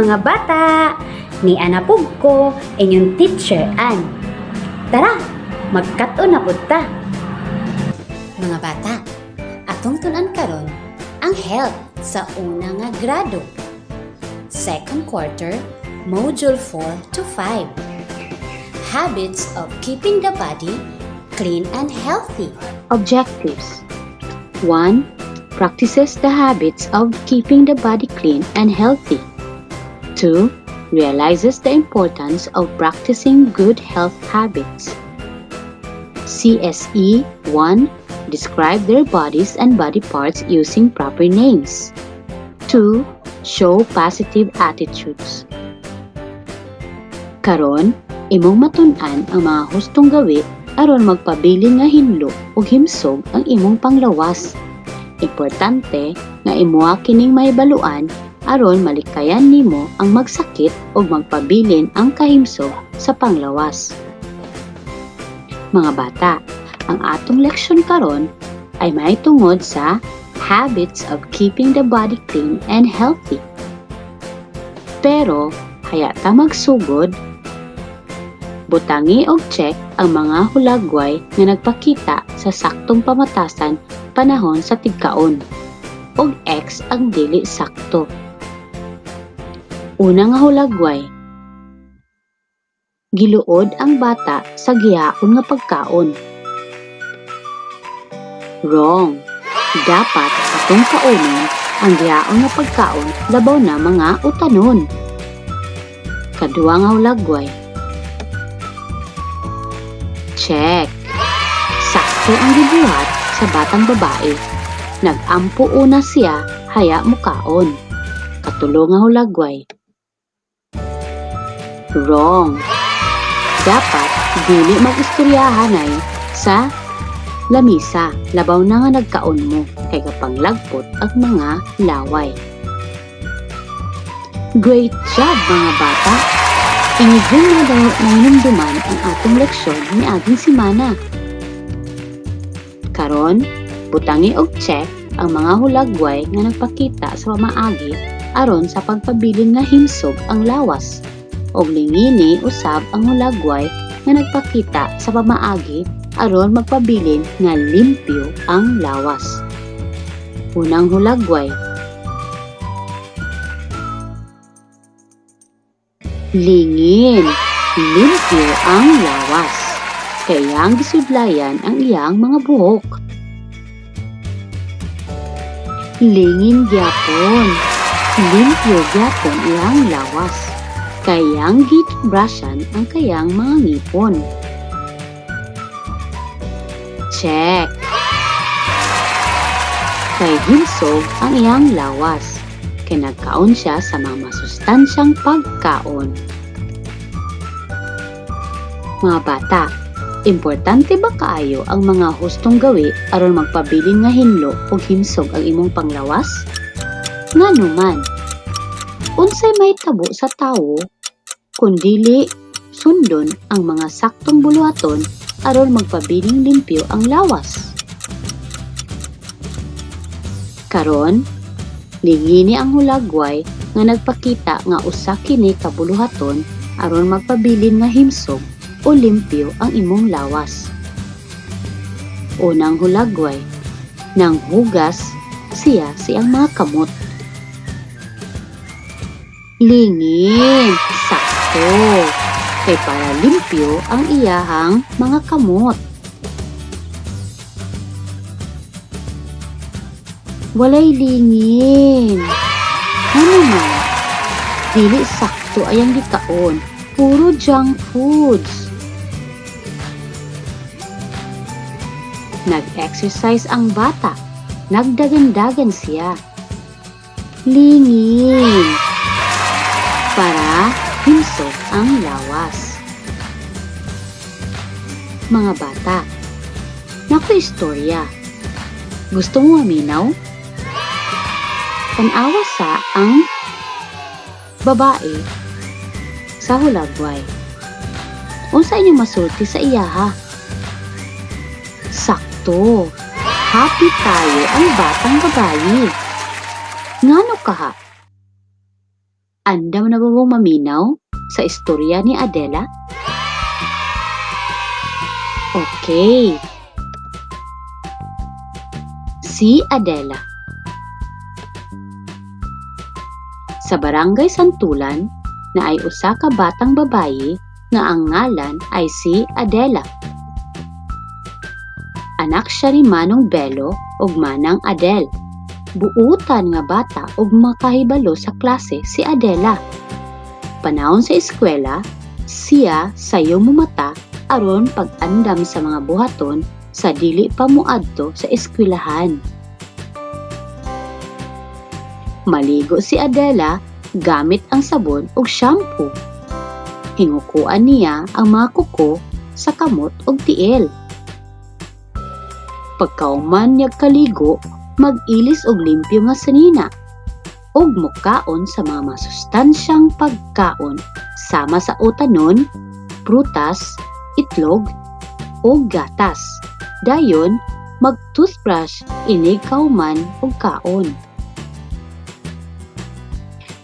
Mga bata! Ni Ana pug ko, inyong teacher Ann. Tara, magkat-on na pud ta. Mga bata, atong tun-an karon ang health sa una nga grado. Second quarter, Module 4 to 5. Habits of keeping the body clean and healthy. Objectives: 1. Practices the habits of keeping the body clean and healthy. 2. Realizes the importance of practicing good health habits. CSE 1. Describe their bodies and body parts using proper names. 2. Show positive attitudes. Karon, imong matun-an ang mga hustong gawi aron magpabilin nga hinlo ug himsog ang imong panglawas. Importante nga imoha kining mahibaluan aron malikayan nimo ang magsakit ug magpabilin ang kahimsog sa panglawas. Mga bata, ang atong leksyon karon ay mahitungod sa habits of keeping the body clean and healthy. Pero haya ta magsugod, butangi og check ang mga hulagway nga nagpakita sa saktong pamatasan panahon sa tigkaon ug X ang dili sakto. Una nga hulagway. Giluod ang bata sa gihaon nga pagkaon. Wrong. Dapat atong kaunon ang gihaon nga pagkaon, labaw na mga utanon. Kaduha nga hulagway. Check. Sakto ang gibuhat sa batang babae. Nag-ampo una siya haya mukaon. Katulo nga hulagway. Wrong. Dapat dili mag-istoryahanay sa lamisa, labaw na nga nagkaon mo, kay kapanglagpot ang mga laway. Great job, mga bata! Inyo na daw nahinumduman ang atong leksyon niaging semana. Karon, butangi og check ang mga hulagway nga nagpakita sa pamaagi aron sa pagpabilin nga himsog ang lawas. Og lingini usab ang hulagway nga nagpakita sa pamaagi aron magpabilin nga limpyo ang lawas. Unang hulagway. Lingin, limpyo ang lawas. Kay iyang gisudlayan ang iyang mga buhok. Lingin gyapon, limpyo gyapon iyang lawas. Kay iyang gitbrashan ang kayang mga ngipon. Check. Kay himsog ang iyang lawas. Kay nagkaon siya sa mga masustansyang pagkaon. Mga bata, importante ba kaayo ang mga hustong gawi aron magpabilin nga hinlo ug himsog ang imong panglawas? Ngano man? Unsay mahitabo sa tawo kun dili sundon ang mga saktong buluhaton aron magpabiling limpyo ang lawas? Karon, lingini ang hulagway nga nagpakita nga usa kini ka buluhaton aron magpabilin nga himsog o limpyo ang imong lawas. Unang hulagway, nang hugas siya sa iyang mga kamot. Lingin, sakto, kay para limpyo ang iyahang mga kamot. Walay lingin. Ano man? Dili sakto ayang gikaon. Puro junk foods. Nag-exercise ang bata. Nagdagandagan siya. Lingin. Para himsog ang lawas. Mga bata, naku istorya. Gusto mo maminaw? Tan-awa sa ang babae sa hulagway. Unsa inyong masulti sa iyaha? Sakto. Happy tayo ang batang babayi. Ngano kaha? Andam na ba mong maminaw sa istorya ni Adela? Okay. Si Adela. Sa Barangay Santulan, naay usa ka batang babayi nga ang ngalan ay si Adela. Anak siya ni Manong Belo ug Manang Adel. Buutan nga bata ug makahibalo sa klase si Adela. Panahon sa eskwela, siya sayo mumata aron pag-andam sa mga buhaton sa dili pa moadto sa eskwelahan. Maligo si Adela gamit ang sabon ug shampoo. Hingukuan niya ang mga kuko sa kamot ug tiil. Pagkauman niya kaligo, mag-ilis og limpyo nga sanina ug mukaon sa mga masustansyang pagkaon sama sa utanon, prutas, itlog, ug gatas. Dayon, mag-toothbrush inig kauman og kaon.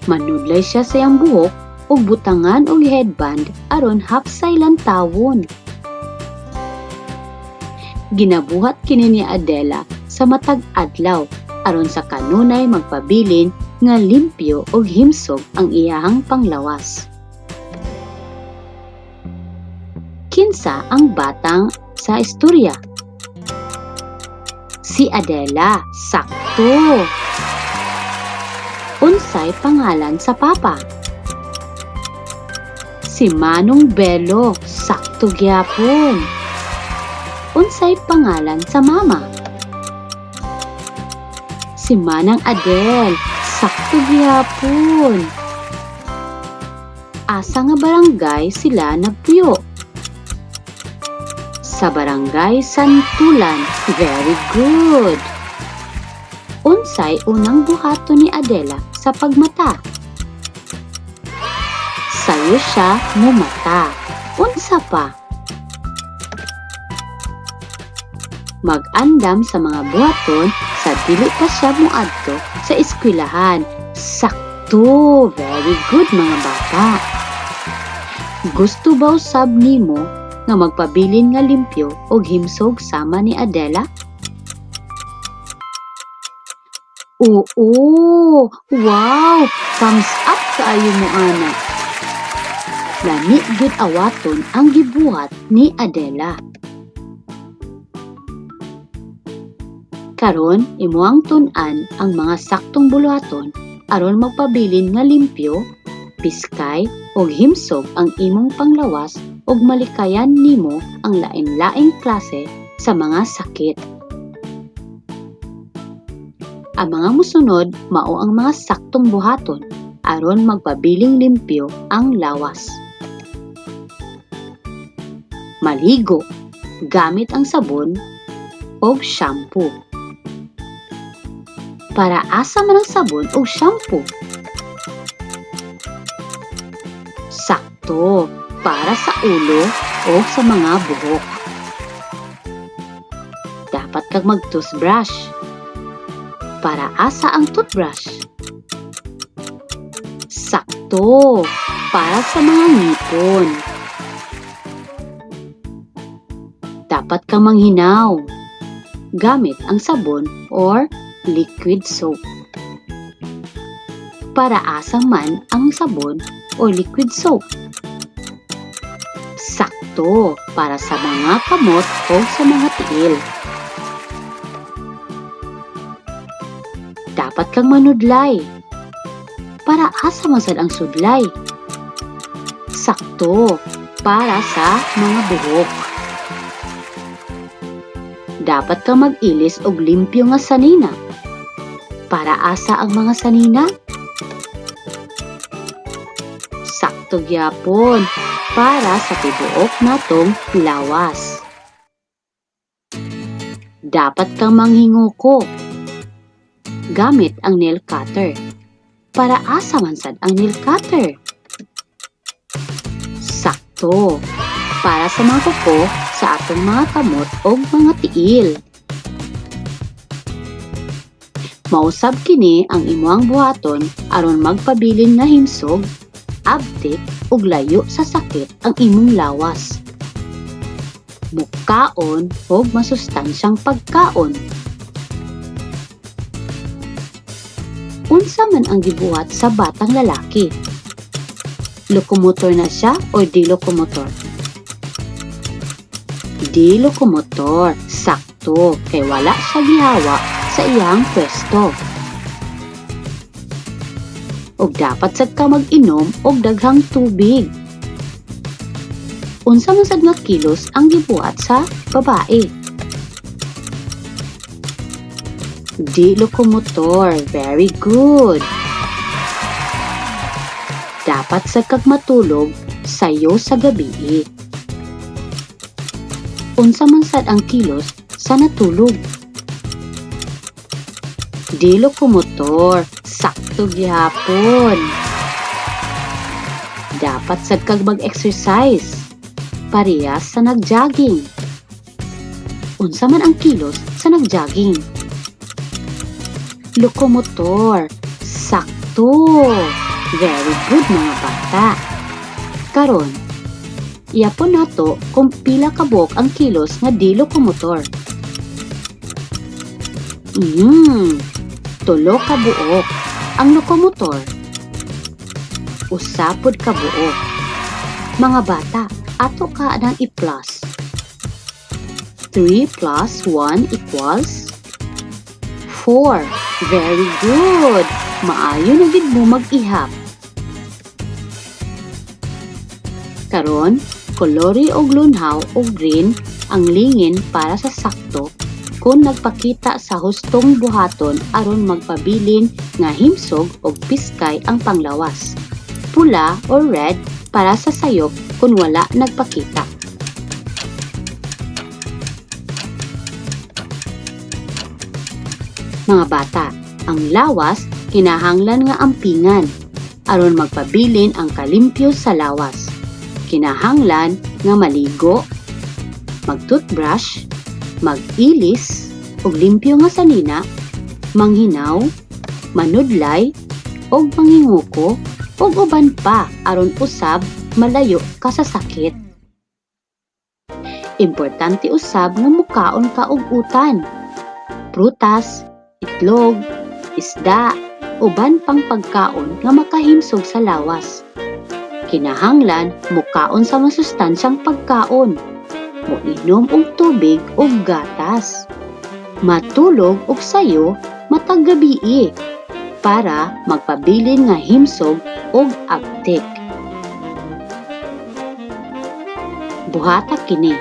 Manudlay siya sa iyang buhok ug butangan og headband aron hapsay lantawon. Ginabuhat kini ni Adela sa matag adlaw aron sa kanunay magpabilin nga limpyo ug himsog ang iyahang panglawas. Kinsa ang batang sa istorya? Si Adela, sakto. Unsay pangalan sa papa? Si Manong Belo, sakto gyapon. Unsay pangalan sa mama? Si Manang Adel, sakto gyapon. Asa nga barangay sila nagpuyo? Sa Barangay Santulan. Very good. Unsay unang buhaton ni Adela sa pagmata? Sayo siya mumata. Unsa pa? Mag-andam sa mga buhaton sa dili pa siya moadto sa eskwelahan. Sakto! Very good, mga bata. Gusto ba usab nimo nga magpabilin nga limpyo og himsog sama ni Adela? Oo! Wow! Thumbs up kaayo mo, ana. Lami gyud awaton ang gibuhat ni Adela. Karon, imuhang tun-an ang mga saktong buluhaton aron magpabilin nga limpyo, piskay ug himsog ang imong panglawas ug malikayan nimo ang lain-laing klase sa mga sakit. Ang mga mosunod mao ang mga saktong buhaton aron magpabiling limpyo ang lawas. Maligo gamit ang sabon o shampoo. Para asa man ang sabon o shampoo? Sakto, para sa ulo o sa mga buhok. Dapat kang mag-toothbrush. Para asa ang toothbrush? Sakto, para sa mga ngipon. Dapat kang manghinaw gamit ang sabon or liquid soap. Para asa man ang sabon o liquid soap? Sakto, para sa mga kamot o sa mga tiil. Dapat kang manudlay. Para asa man sad ang sudlay? Sakto, para sa mga buhok. Dapat kang mag-ilis og limpyo nga sanina. Para asa ang mga sanina? Sakto gyapon, para sa tibuok natong lawas. Dapat kang manghinguko gamit ang nail cutter. Para asa man sad ang nail cutter? Sakto, para sa mga kuko sa atong mga kamot o mga tiil. Mausab kini ang imuhang buhaton aron magpabilin nga himsog, abtik ug layo sa sakit ang imong lawas. Mukaon og masustansyang pagkaon. Unsa man ang gibuhat sa batang lalaki? Locomotor na siya o di locomotor? Di locomotor, sakto kay wala siya gihawa sa iyang pwesto. Og dapat sad ka mag-inom og daghang tubig. Unsa man sad nga kilos ang gibuhat sa babae? Di locomotor, very good. Dapat sad kag matulog sayo sa gabii. Unsa man sad ang kilos sa natulog? Di locomotor, sakto gihapon. Dapat sad kag mag-exercise. Parehas sa nag-jogging. Unsa man ang kilos sa nag-jogging? Locomotor, sakto. Very good, mga bata. Karon, iapon nato kung pila kabuok ang kilos nga di locomotor. 3 ka buok ang locomotor. 1 pod ka buok. Mga bata, ato ka nang i-plus. 3 plus 1 equals 4. Very good! Maayo na gid mo mag-ihap. Karon, kolori og lunhaw o green ang lingin para sa sakto kung nagpakita sa hustong buhaton aron magpabilin nga himsog og piskay ang panglawas. Pula or red para sa sayop kung wala nagpakita. Mga bata, ang lawas kinahanglan nga ampingan aron magpabilin ang kalimpyo sa lawas. Kinahanglan nga maligo, mag-toothbrush, mag-ilis og limpyo nga sanina, manghinaw, manudlay, og manginguko, og uban pa aron usab malayo ka sa sakit. Importante usab nga mukaon ka og utan, prutas, itlog, isda, uban pang pagkaon nga makahimsog sa lawas. Kinahanglan mukaon sa masustansyang pagkaon, moinom og tubig ug gatas, matulog og sayo matag gabii para magpabilin nga himsog og abtik. Buhata kini.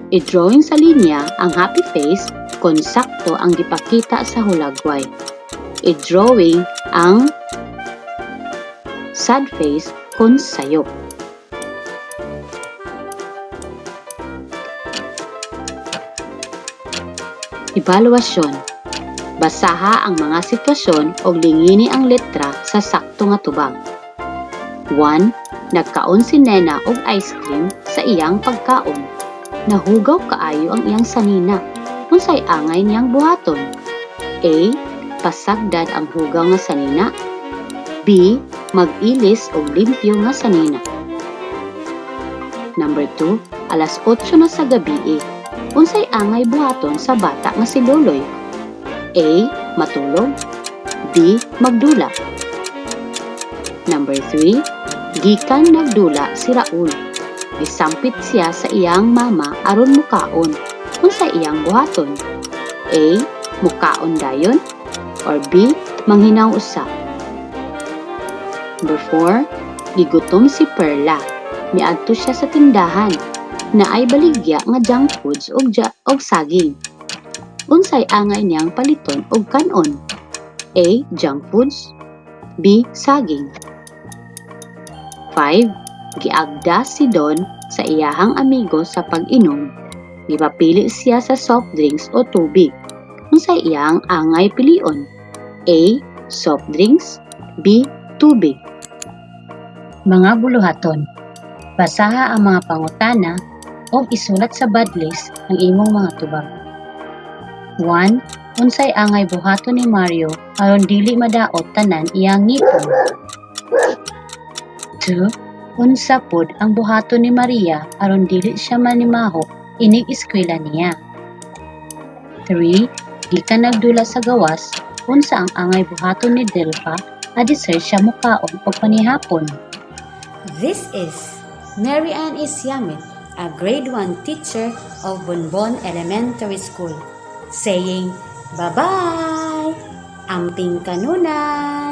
I-drawing sa linya ang happy face kon sakto ang gipakita sa hulagway. I-drawing ang sad face kon sayop. Evaluasyon. Basaha ang mga sitwasyon og lingini ang letra sa sakto nga tubag. 1. Nagkaon si Nena og ice cream sa iyang pagkaon. Nahugaw kaayo ang iyang sanina. Unsay angay niyang buhaton? A. Pasagdan ang hugaw nga sanina. B. Mag-ilis og limpyo nga sanina. Number 2. Alas 8 na sa gabii. Unsay angay buhaton sa bata nga si Loloy? A. Matulog. B. Magdula. Number 3. Gikan nagdula si Raul. Gisampit siya sa iyang mama aron mukaon. Unsay iyang buhaton? A. Mukaon dayon. Or B. Manghinaw usa. Number 4. Gigutom si Perla. Miadto siya sa tindahan. Naay baligya nga junk foods og saging. Unsay angay niyang paliton og kanon? A. Junk foods. B. Saging. 5. Giagda si Don sa iyahang amigo sa pag-inom. Gipapili siya sa soft drinks o tubig. Unsay iyang angay pilion? A. Soft drinks. B. Tubig. Mga buluhaton. Basaha ang mga pangutana o isulat sa bad list ang imong mga tubag. 1. Unsay angay buhaton ni Mario aron dili madaot tanan iyang ngipon? 2. Unsa pod ang buhaton ni Maria aron dili siya manimaho inig eskwela niya? 3. Gikan nagdula sa gawas, unsa ang angay buhaton ni Delfa adisay siya mukaon og panihapon? This is Mary Ann Isyamit, a grade 1 teacher of Bonbon Elementary School, saying, "Bye-bye! Amping kanunay!"